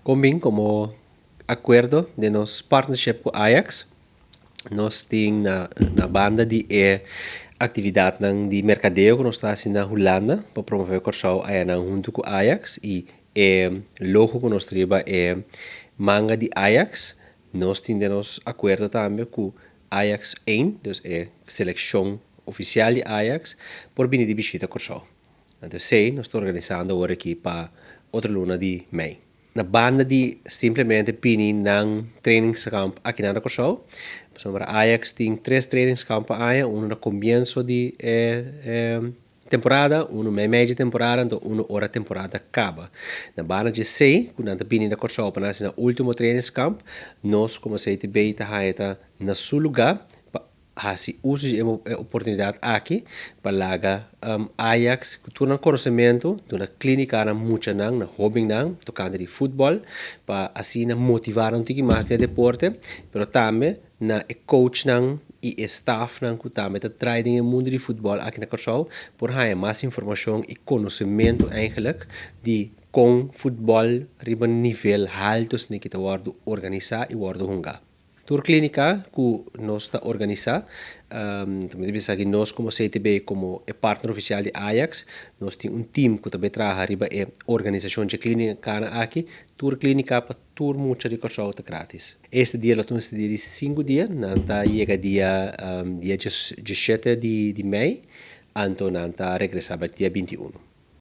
Kon bin komo akuerdo den nos partnership ku Ajax, nos tin na banda di e aktividatnan di merkadeo ku nos ta hasi na Hulanda pa promove Kòrsou ayanan huntu ku Ajax i e logo ku nos ta riba e manga di Ajax, nos tin den nos akuerdo tambe ku Ajax één, dus e selekshon ofisial di Ajax, por bini di bishita Kòrsou. Anto esei nos ta organisando awor aki pa otro luna di mei. Na banda di simplemente bini nan trainingskamp aki na Kòrsou, pasobra Ajax tin tres trainingskamp pa aña, unu na komienso di e temporada, unu meimei di temporada, anto unu ora temporada kaba. Na banda di esei, ku nan ta bini na Kòrsou pa nan hasi nan último trainingskamp, nos komo CTB ta haña ta na su lugá pa hasi uso di e oportunidat aki pa laga Ajax ku tur nan konosementu duna klínika na muchanan, na hóbennan tokante di futbòl pa asina motivá nan un tiki mas den e deporte, pero tambe na e coachnan i e stafnan ku tambe ta trai den e mundu di futbòl aki na Kòrsou por haña mas informashon i konosementu eigenlik di kon futbòl riba nivel haltu esaki ta wòrdu organisá i wòrdu hungá. Tur klínika ku nos ta organisá, ta bisa ku nos komo CTB komo e partner ofisial di Ajax, nos tin un tim ku ta bai traha riba e organisashon dje klínikanan aki. Tur klínika pa tur mucha di Kòrsou ta gratis. Este dia lo ta un dia di sinku dia, nan ta yega dia dia diesshete di mei, anto nan ta regresá bèk dia 21.